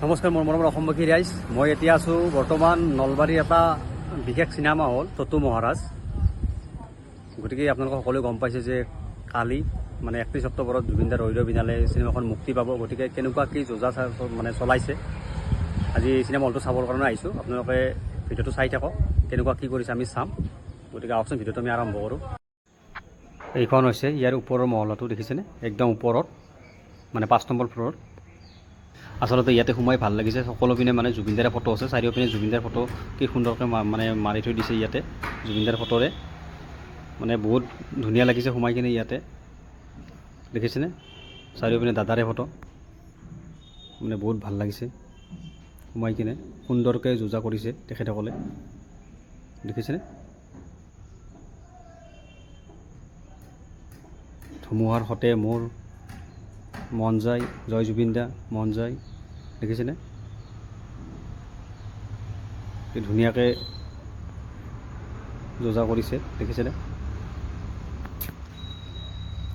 নমস্কাৰ মোৰ মৰমৰ অসমবাসী ৰাইজ, মই এতিয়া আছোঁ বৰ্তমান নলবাৰীৰ এটা বিশেষ চিনেমা হল চতু মহাৰাজ। গতিকে আপোনালোকে সকলোৱে গম পাইছে যে কালি মানে 31 অক্টোবৰত জুবিনদাৰ ৰৈ ৰৈ বিনালে চিনেমাখন মুক্তি পাব। গতিকে কেনেকুৱা কি যোজা মানে চলাইছে, আজি চিনেমা হলটো চাবৰ কাৰণে আহিছোঁ। আপোনালোকে ভিডিঅ'টো চাই থাকক, কেনেকুৱা কি কৰিছে আমি চাম। গতিকে আহকচোন ভিডিঅ'টো আমি আৰম্ভ কৰোঁ। এইখন হৈছে ইয়াৰ ওপৰৰ মহলাটো, দেখিছেনে? একদম ওপৰত মানে 5 নম্বৰ ফ্ল'ৰত। আচলতে ইয়াতে সোমাই ভাল লাগিছে। সকলো পিনে মানে জুবিনদাৰে ফটো আছে, চাৰিওপিনে জুবিনদাৰ ফটো কি সুন্দৰকৈ মানে মাৰি থৈ দিছে ইয়াতে জুবিনদাৰ ফটোৰে। মানে বহুত ধুনীয়া লাগিছে সোমাই কিনে ইয়াতে, দেখিছেনে? চাৰিওপিনে দাদাৰে ফটো, মানে বহুত ভাল লাগিছে সোমাই কিনে। সুন্দৰকৈ যোজা কৰিছে তেখেতসকলে, দেখিছেনে? ধুমুহাৰ সতে মোৰ মন যায়, জয় জুবিন দা মন যায়, দেখিছেনে? কি ধুনীয়াকৈ যোজা কৰিছে, দেখিছেনে?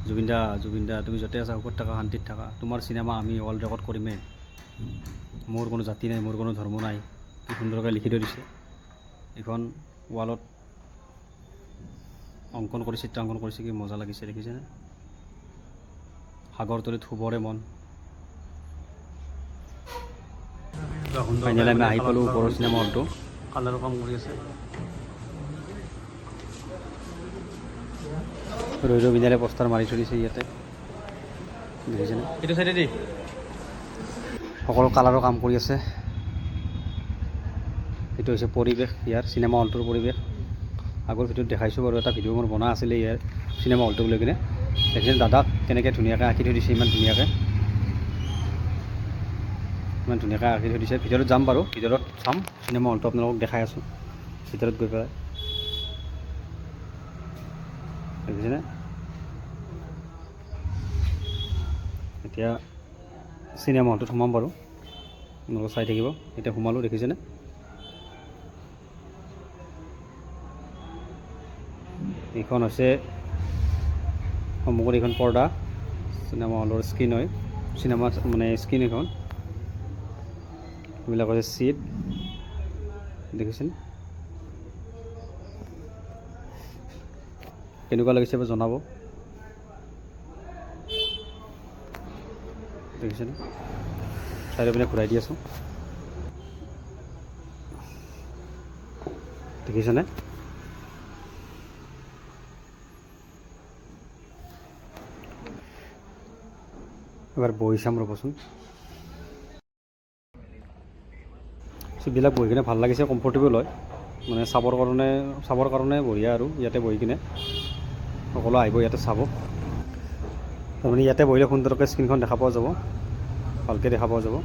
জুবিন দা, জুবিন দা তুমি য'তে আছা সুখত থাকা, শান্তিত থাকা। তোমাৰ চিনেমা আমি ৱৰ্ল্ড ৰেকৰ্ড কৰিমেই। মোৰ কোনো জাতি নাই, মোৰ কোনো ধৰ্ম নাই, কি সুন্দৰকৈ লিখি থৈ দিছে। এইখন ৱালত অংকন কৰি, চিত্ৰাংকন কৰিছে, কি মজা লাগিছে, দেখিছেনে? সাগৰ তলিত শুবৰে মন। ফাইনেলি আমি আহি পালোঁ ওপৰৰ চিনেমা হলটো। কালাৰৰ কাম কৰি আছে। ৰৈ ৰৈ বিনালে পোষ্টাৰ মাৰি থৈ দিছে ইয়াতে, দেখিছেনে? এইটো চাইডে দি সকলো কালাৰৰ কাম কৰি আছে। এইটো হৈছে পৰিৱেশ, ইয়াৰ চিনেমা হলটোৰ পৰিৱেশ। আগৰ ভিডিঅ'ত দেখাইছোঁ বাৰু, এটা ভিডিঅ' মোৰ বনা আছিলে ইয়াৰ চিনেমা হলটোক লৈ কিনে। দেখিছে দাদাক কেনেকৈ ধুনীয়াকৈ আঁকি থৈ দিছে, ইমান ধুনীয়াকৈ, ইমান ধুনীয়াকৈ আঁকি থৈ দিছে। ভিতৰত যাম বাৰু, ভিতৰত চাম চিনেমা হলটো, আপোনালোকক দেখাই আছোঁ ভিতৰত গৈ পেলাই। দেখিছেনে? এতিয়া চিনেমা হলটোত সোমাম বাৰু, আপোনালোকে চাই থাকিব। এতিয়া সোমালোঁ, দেখিছেনে? এইখন হৈছে সন্মুখত এইখন পৰ্দা, চিনেমা হলৰ স্ক্ৰীণ হয়, চিনেমা মানে স্ক্ৰীণ এইখন। এইবিলাক হৈছে চিট, দেখিছেনে? কেনেকুৱা লাগিছে এবাৰ জনাব। দেখিছেনে? চাৰিওপিনে ঘূৰাই দি আছোঁ, দেখিছেনে? এবাৰ বহি চাম ৰ'বচোন। চিটবিলাক বহি কিনে ভাল লাগিছে, কমফৰ্টেবল হয়, মানে চাবৰ কাৰণে বঢ়িয়া। আৰু ইয়াতে বহি কিনে সকলো আহিব ইয়াতে চাব। তাৰমানে ইয়াতে বহিলে সুন্দৰকৈ স্ক্ৰীণখন দেখা পোৱা যাব, ভালকৈ দেখা পোৱা যাব।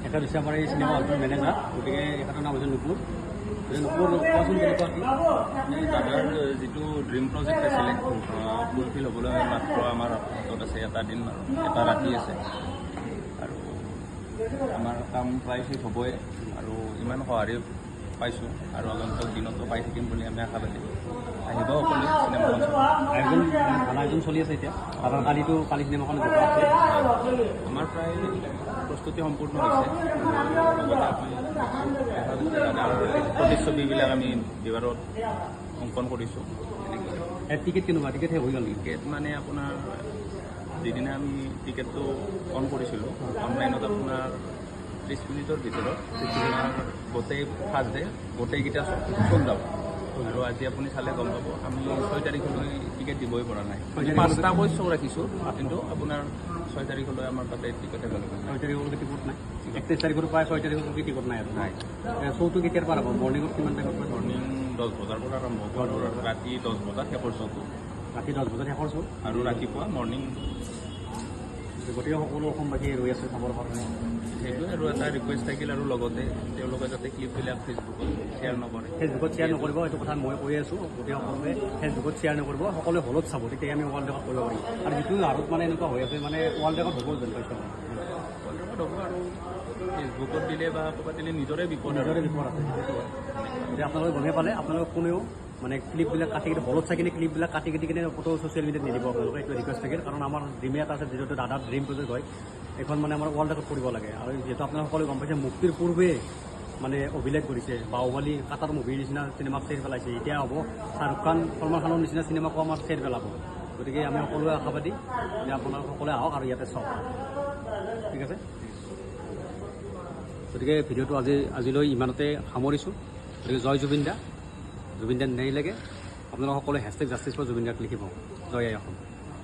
এখেত হৈছে আমাৰ এই চিনেমা হলটোৰ মেনেজাৰ, গতিকে এখেতৰ নাম হৈছে নুপুৰ। নুপুৰ, কোৱাচোন কেনেকুৱা কি? দাদাৰ যিটো ড্ৰিম প্ৰজেক্ট আছিলে ফুলফিল হ'বলৈ মাত্ৰ আমাৰ হাতত আছে এটা দিন আৰু এটা ৰাতি আছে। আৰু আমাৰ কাম প্ৰায় শেষ হ'বই আৰু ইমান সঁহাৰি পাইছোঁ আৰু আগন্তুক দিনতো পাই থাকিম বুলি আমি আশাবাদী। আহিব সকলোৱে চিনেমাখন চাব। আয়োজন ভাল আয়োজন চলি আছে এতিয়া, কাৰণ কালি চিনেমাখন আছে। আমাৰ প্ৰায় প্ৰস্তুতি সম্পূৰ্ণ হৈছে। লগতে আপুনি দেখা গৈছে দাদাৰ প্ৰতিচ্ছবিবিলাক আমি দুৱাৰত অংকন কৰিছোঁ। তেনেকৈ টিকেট কেনেকুৱা? টিকেট শেষ হৈ গ'ল নেকি? টিকেট মানে আপোনাৰ যিদিনা আমি টিকেটটো অন কৰিছিলোঁ অনলাইনত আপোনাৰ 30 মিনিটৰ ভিতৰত আপোনাৰ গোটেই ফাৰ্ষ্ট ডে গোটেইকেইটা চল্ড আউট। আৰু আজি আপুনি চালে গম পাব আমি 6 তাৰিখলৈ টিকেট দিবই পৰা নাই। 5টাকৈ শ্ব' ৰাখিছোঁ, কিন্তু আপোনাৰ 6 তাৰিখলৈ আমাৰ তাতে টিকেট এভেইলেবল নাই। 6 তাৰিখলৈকে টিকট নাই। 31 তাৰিখৰ পৰা 6 তাৰিখলৈকে টিকট নাই আৰু নাই। শ্ব'টো কেতিয়াৰ পৰা আৰম্ভ? মৰ্ণিঙত কিমান টাইমৰ পৰা? মৰ্ণিং 10 বজাৰ পৰা আৰম্ভ হ'ব আৰু ৰাতি 10 বজাত শেষৰ শ্ব'টো। ৰাতি 10 বজাত শেষৰ শ্ব'। আৰু ৰাতিপুৱা মৰ্ণিং। গতিকে সকলো অসমবাসী ৰৈ আছে চাবৰ কাৰণে। সেইটোৱে আৰু এটা ৰিকুৱেষ্ট থাকিল, আৰু লগতে তেওঁলোকে যাতে ক্লিপবিলাক ফেচবুকত শ্বেয়াৰ নকৰে। ফেচবুকত শ্বেয়াৰ নকৰিব, এইটো কথা মই কৈ আছোঁ। গতিকে সকলোৱে ফেচবুকত শ্বেয়াৰ নকৰিব, সকলোৱে হলত চাব, তেতিয়া আমি ৱৰ্ল্ড ৰেকৰ্ড কৰিব পাৰিম। আৰু যিটো হাৰত মানে এনেকুৱা হৈ আছে, মানে ৱৰ্ল্ড ৰেকৰ্ড হ'ব যেন পাইছোঁ। ৱৰ্ল্ড ৰেকৰ্ড হ'ব আৰু ফেচবুকত দিলে বা ক'ৰবাত দিলে নিজৰে বিপদ। নিজৰে বিপদ আছে। গতিকে আপোনালোকে গমেই পালে, আপোনালোকে কোনেও মানে ক্লিপবিলাক কাটি কাটি হলত চাই কিনে ক্লিপবিলাক কাটি কাটি কিনে ফটো ছ'চিয়েল মিডিয়াত নিদিব আপোনালোকে, এইটো ৰিকুৱেষ্ট থাকিল। কাৰণ আমাৰ ড্ৰিমে এটা আছে, যিটো দাদাৰ ড্ৰিম প্ৰজেক্ট হয়। এইখন মানে আমাৰ ৱৰ্ল্ড ৰেকৰ্ড কৰিব লাগে। আৰু যিহেতু আপোনালোক সকলোৱে গম পাইছে, মুক্তিৰ পূৰ্বে মানে অভিলেখ কৰিছে, বাহুবলী কাটাৰ মুভিৰ নিচিনা চিনেমাক চেৰ পেলাইছে। এতিয়া হ'ব শ্বাহৰুখ খান, সলমান খানৰ নিচিনা চিনেমাকো আমাৰ চেৰ পেলাব। গতিকে আমি সকলোৱে আশাবাদী যে আপোনালোক সকলোৱে আহক আৰু ইয়াতে চাওক। ঠিক আছে, গতিকে ভিডিঅ'টো আজিলৈ ইমানতে সামৰিছোঁ। গতিকে জয় জুবিন দা, জুবিন দা ন্যায় লাগে। আপোনালোক সকলোৱে #JusticeForZubeen Garg লিখিব। জয় আই অসম।